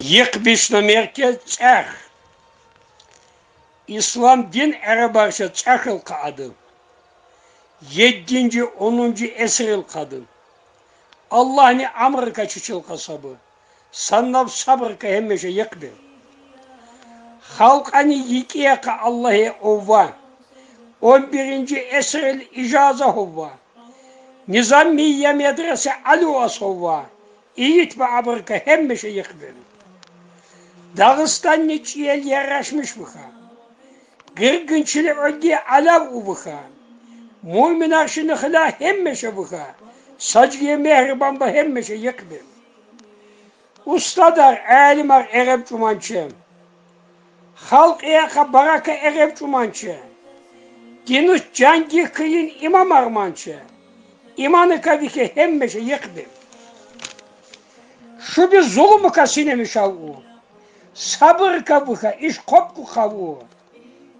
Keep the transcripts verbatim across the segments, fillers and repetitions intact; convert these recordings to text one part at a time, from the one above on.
Yıkbişno merkez ç'ex. İslam din erebağişe ç'exil k'adı. Yeddinci, onuncu esril k'adı. Allahni amrika çiçil k'asabı. Sannav sabırka hemmeşe yıkbi. Halkani yikiyaka Allah'e ovva. On birinci esril icaza hovva. Nizamiye medrese alu asovva. İyit ve abırka hemmeşe yıkbi. Dağıstanni çiyel yaraşmış bıka. Gırgınçili öddi alav uvuka. Mumin arşını hıla hemmeşe bıka. Sacıye mehriban ba hemmeşe yıkbi. Ustadar, alimar ereb çumançı. Halk eyaka baraka ereb çumançı. Dinus cangi kıyın imam armançı. İmanı kavike hemmeşe yıkbi. Şu bir zulumuka sinemi şavu. Sabır kavuka iş kopku kavu.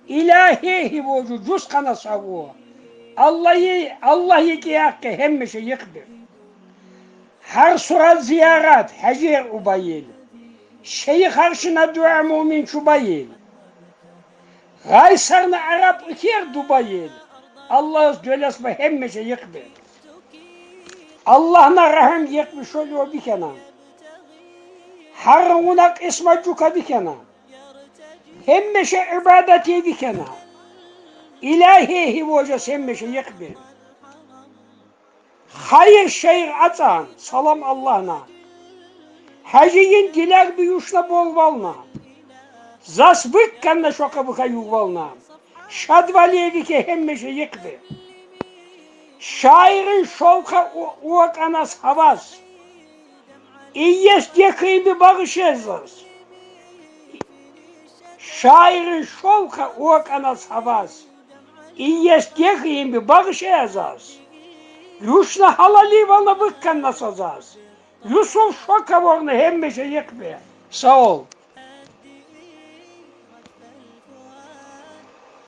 İlahi hivocu cus kana savu. Allah'ı, Allah yeki yakke hemmeşe yıkbi. Har surat ziyarat hecir ubayil. Şeyh arşına dua mumin çubayil. Gaysarna Arap iker dubayil. Allah döles ve hemmeşe yıkbi. Allah'na rahim yıkbi şöyle o bir kenan. Haruna kısma cuka bir kenan. Hemmeşe ibadet ye bir kenan. İlahi hivoca hemmeşe yıkbi. Hayır şehir atan, salam Allah'na. Haciyin dilek bir yuşna bol valna. Zas bıkkanna şoka bıka yuvvalna. Şadvaliyevi ke hemmeşe yıkbi. Şairin şovka u-, uak anas havas. İyes dekıyım bir bağış ezas. Şairin şovka uak anas havas. İyes dekıyım bir bağış ezas. Yuşna halali valna bıkkanna sazas. Yusuf şoka vorna hemmeşe yıkbi. Sağ ol.